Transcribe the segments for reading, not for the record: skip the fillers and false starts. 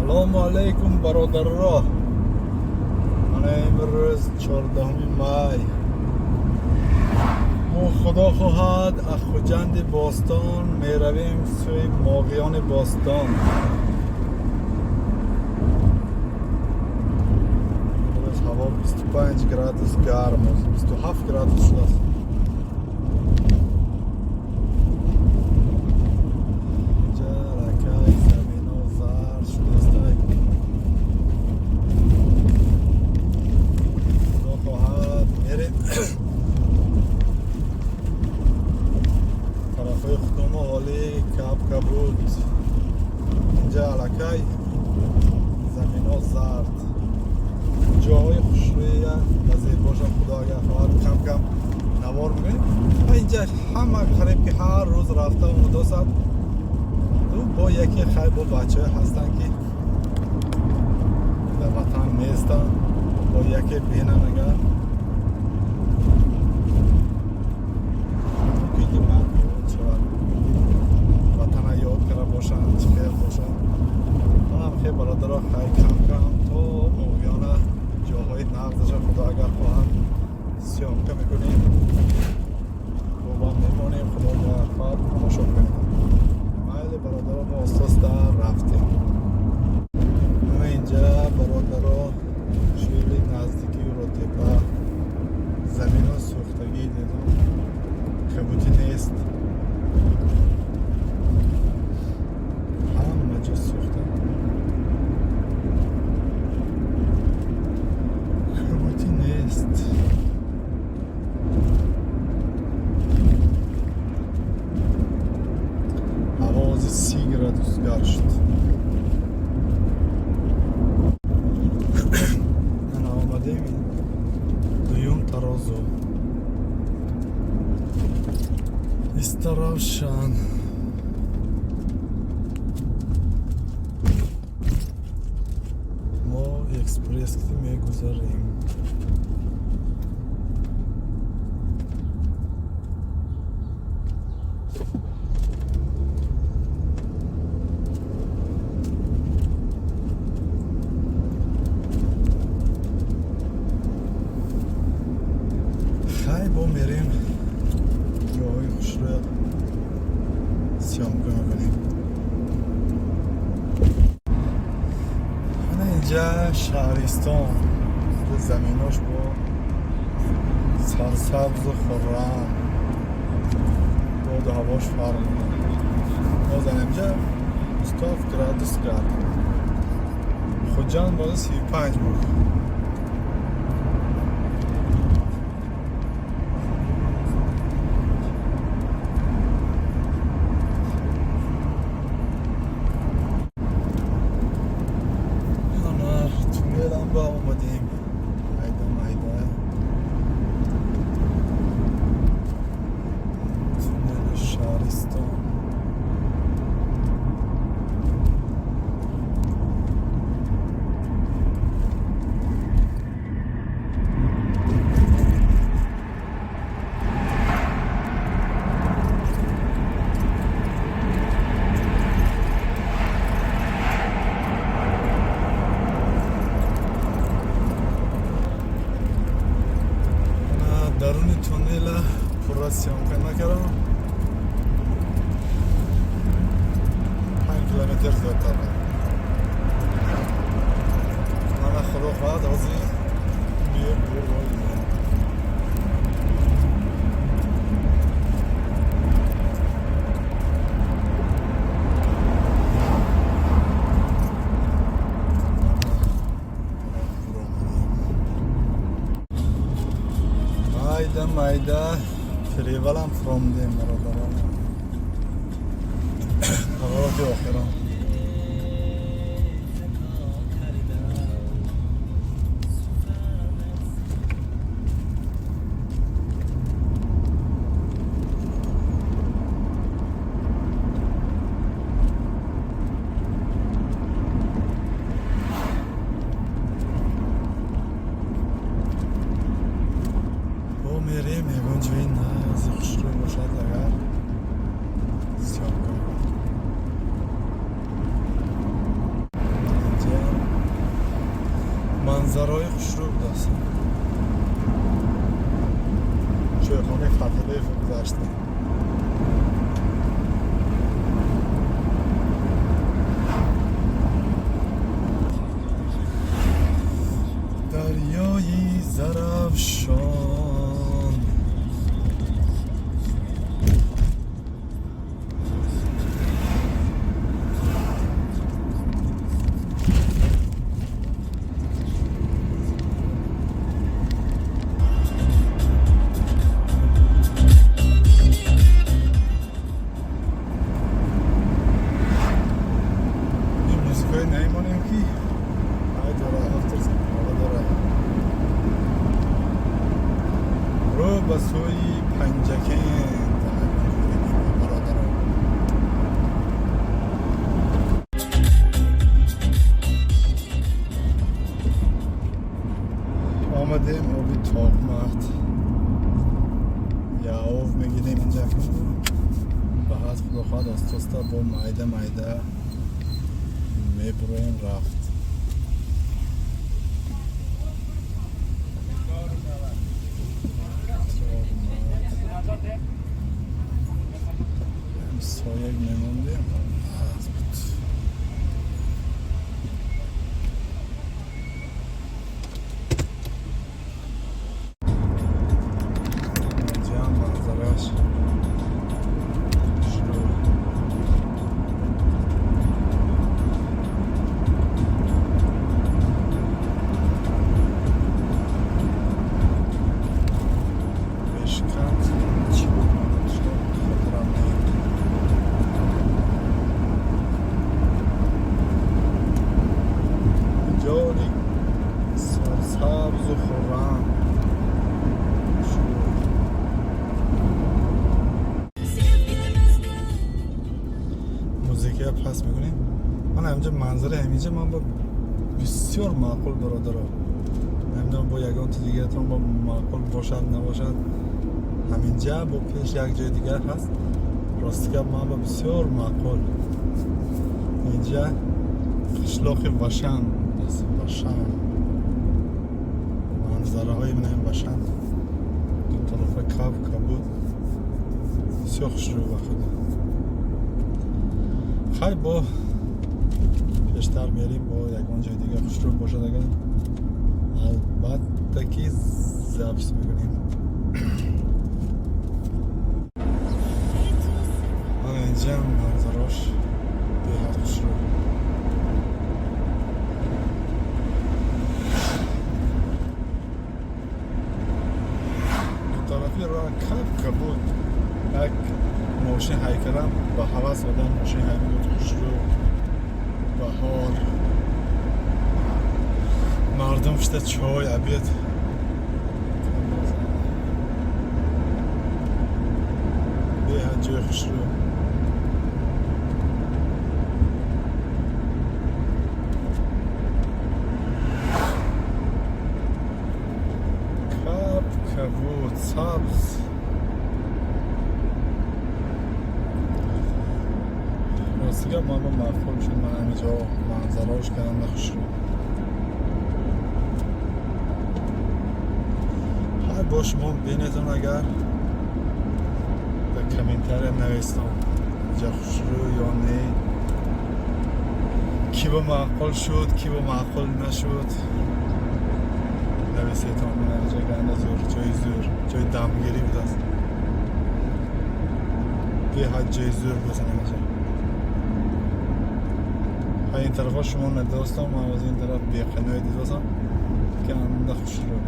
Салому алайкум, бародарро. Мана имрӯз 14 май. Мо, худо хоҳад, аз Хуҷанди бостон меравем сӯи Моғиёни бостон. Имрӯз ҳаво 25 градус гарм, 27 градус шудааст. Инҷа ракай замино зард шудааст. Худо хоҳад, мерем тарафҳои худомо. Ҳоли каб кабуд, инҷа аллакай замино зард, ҷоҳои хушрӯя ва зебоша. Худо агар хоҳад, кам кам навор мекунем ва инҷа ҳама қариб ки ҳар рӯз рафта омадосад. Бо яке хай бо бачаҳое ҳастанд, ки дар ватан нестанд, бо яке бинам, агар мумкин ки ман шавад, ватана ёд карда бошанд, чӣ хел бошанд. Манам хел, бародаро, хай кам кам то Моғиёна ҷоҳои нағзаша, худо агар хоҳад, съёмка мекунем, боба мемонем. Худо агар хоҳад, тамошо кунем. Майли, бародаро, мо оста рафтем. Ана инҷа, бародаро, шӯли наздики Ротепа замино сӯхтагӣ дидам, кабутӣ нест, ҳама ҷо сӯхта, кабутӣ нест. Ҳаво ҳозир 30 градус гарм шуд. Ана омадем дуюм тарозу, Истаравшан. Мо экспресс мегузарем. Хай, бо мерем, ҷоҳои хушрӯя съёмка мекунем. Ана инҷа шаҳристон, инҷа заминош бо сарсабзу хуррам, боду ҳавош фарқ мекунад. Бозан инҷа 27 градус гарм, Хуҷанд боз 35 буд. Ана туннелам ба омадем, майда майда туннели шаҳристон. Ана даруни туннела пурра съёмка накардам, 5 километр зиёдтар. Мана, худо хоҳад, ҳозир меём. Бур. Майда майда перевалам фуромдем, бародарон, повороти охирон. Бо мерем, ягон ҷои нази хушрӯй бошад агар, съёмка мекунем. Манзараҳои хушрӯ будааст. Чойхонаи Фатҳалиев гузаштем. Дарёи Зарафшон. Ин музикаи наимонем ки ай дора, автор дора. Рӯ ба сӯи Панҷакент бародарон. Омадем оби Тоқмат. Яов мегирем инҷа. Баъд худо хоҳад оста-оста бо майда майда мебуроем рафт. Тоқмат. Сояк мемондем. Аз буд. Инҷа манзараш хушрӯ. Бешканд чӣ буд, хотирам не. Ҷони сарсабзу хуррам. Хушрӯ. Музыка пас мекунем. Ман ҳаминҷа манзараи ҳаминҷа ман ба бисёр маъқул, бародаро. Намедонам, бо ягон чиз дигаратон бо маъқул бошад, набошад. Ҳаминҷа бо пеш як ҷои дигар ҳаст. Рости гап, ман ба бисёр маъқул. Инҷа қишлоқи Вашан аст. Вашан. Манзараҳои минаем Вашан. Ду тарафа каб кабуд. Бисёр хушрӯ ба худо. Хай, бо пештар мерим, бо ягон ҷои дигар хушрӯ бошад агар, албатта ки запись мекунем. Мана инҷа манзарош беҳад хушрӯ. Ду тарафи роҳ каб кабуд. Як мошин ҳай кардам, ба ҳавас одам мошин ҳай мекунад. Хушрӯ, баҳор, мардум шита чой, обед. Беҳад ҷои хушрӯ. Каб кабуд, сабз. Рости гап, ман ба маъқул шуд. Ман ҳаминҷо манзараош кардам хушрӯ. Ҳай, бо шумо бинетон агар, дар комментария навистон, инҷа хушрӯ ё не, ки ба маъқул шуд, ки ба маъқул нашуд, нависетон. Инҷа ганда зӯр, ҷои зӯр, ҷои дамгирӣ будааст. Беҳад ҷои зӯр будааст инҷа. Ҳай, ин тарафа шумо надостам, ман аз ин тараф беқанои дидостам, ганда хушрӯ.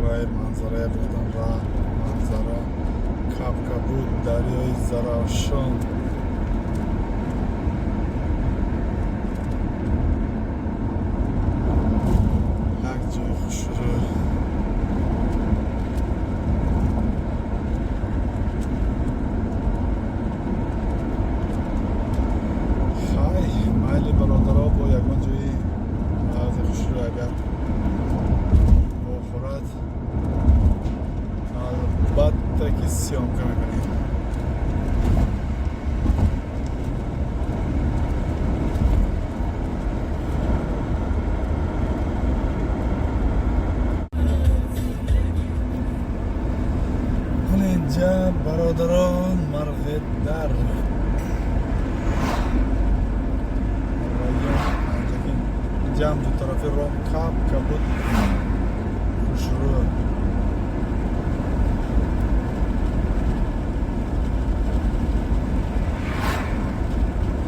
Рай манзарая будан, ра манзара, кабкабуд, дарёи Зарафшон. Як ҷои хушрӯ. Хай, майли бародаро, бо ягон ҷои мағзи хушрӯ агар бохӯрад, албатта ки съёмка мекунем. Дар район Панҷакент. Инҷа ҳам дутарафи роҳ кап кабуд, хушрӯ.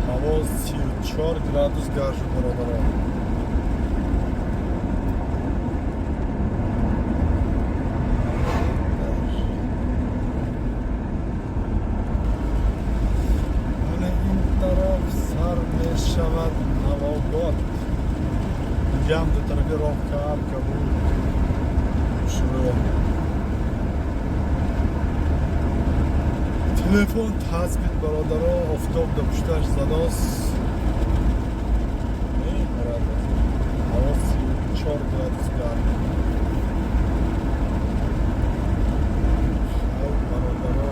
Ҳаво 34 градус гарм шуд, бародаро. Ана ин тараф сар мешавад Навобод. Инҷа ҳам дутарафи роҳ кап кабуд, хушрӯ. Телефон тасбит, бародаро, офтоб да пушташ задост, мепарад. Ҳаво 34 градус гарм. Хай, бародаро,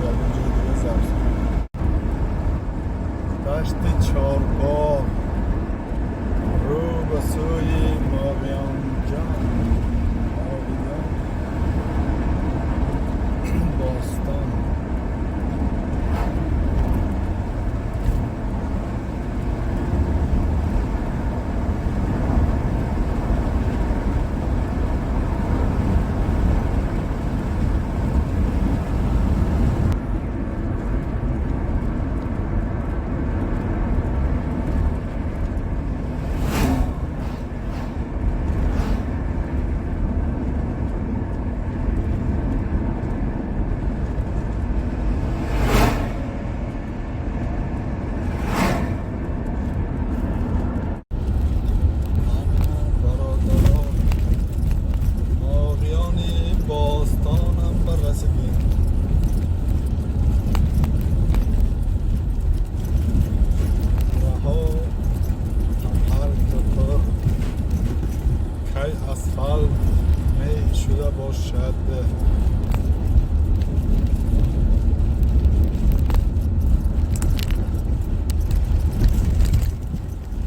ягон ҷои дига забс. Дашти Чорбоғ, рӯ ба сӯи Мовиёнҷон, Мовиён бостон. Бародаро, Моғиёни бостонам барасидем. Раҳо ҳар кор кай асфалт мешуда бошад.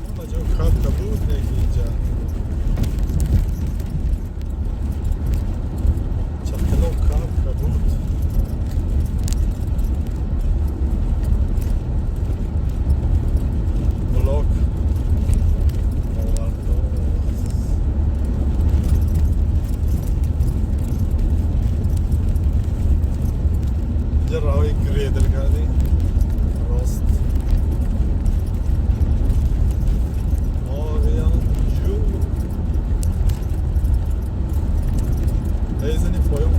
Ҳама ҷо кап кабуд, неки инҷа чақило кап кабуд. Блок овардоз. Инҷа роҳи грейдер кардем, рост. Мориан ҷу мезани поён.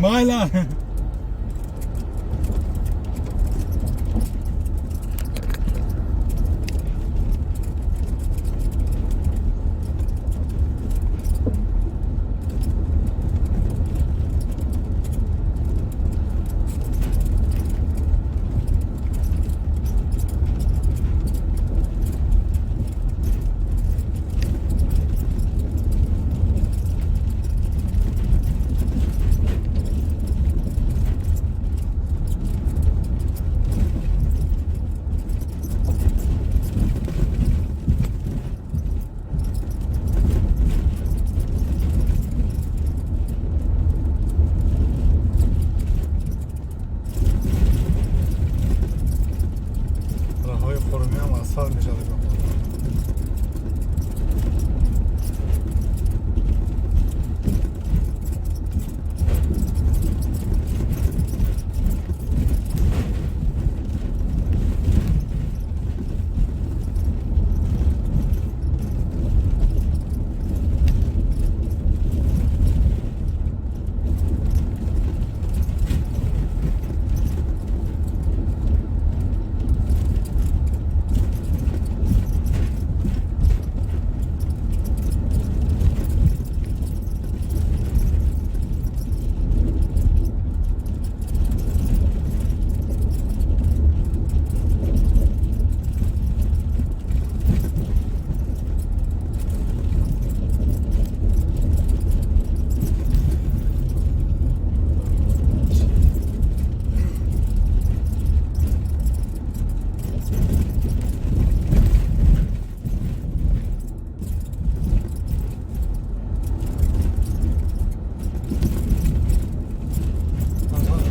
Майла. Роҳҳои хурмиам асфалт мешавад.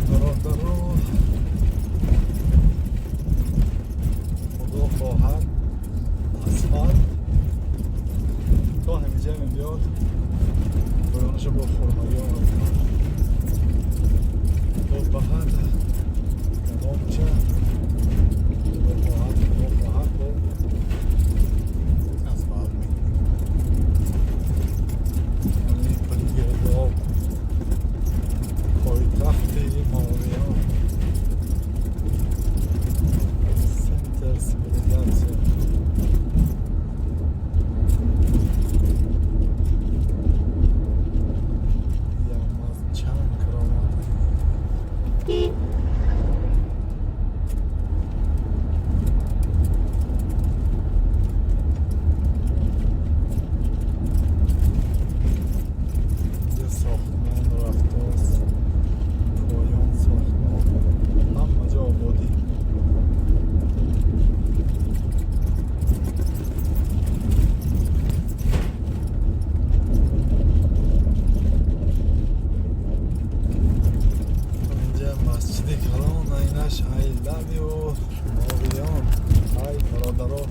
Бародаро, худо хоҳад, асфалт то ҳамиҷа мебиёд, поёнаша бо хурмагиҳо то баҳад давомча. Худо хоҳад, худо хоҳад, бо асфалт мекунем. Пулгирдоб, пойтахти Мовиён, центр цивилизация. Ямаз чанд километр. Инҷа сохтмон рафтост, поён сохтмон, ҳама ҷо ободӣ. Инҷа масҷиди калон, айнаш. I love you, Мовиён. Ай, бародаро.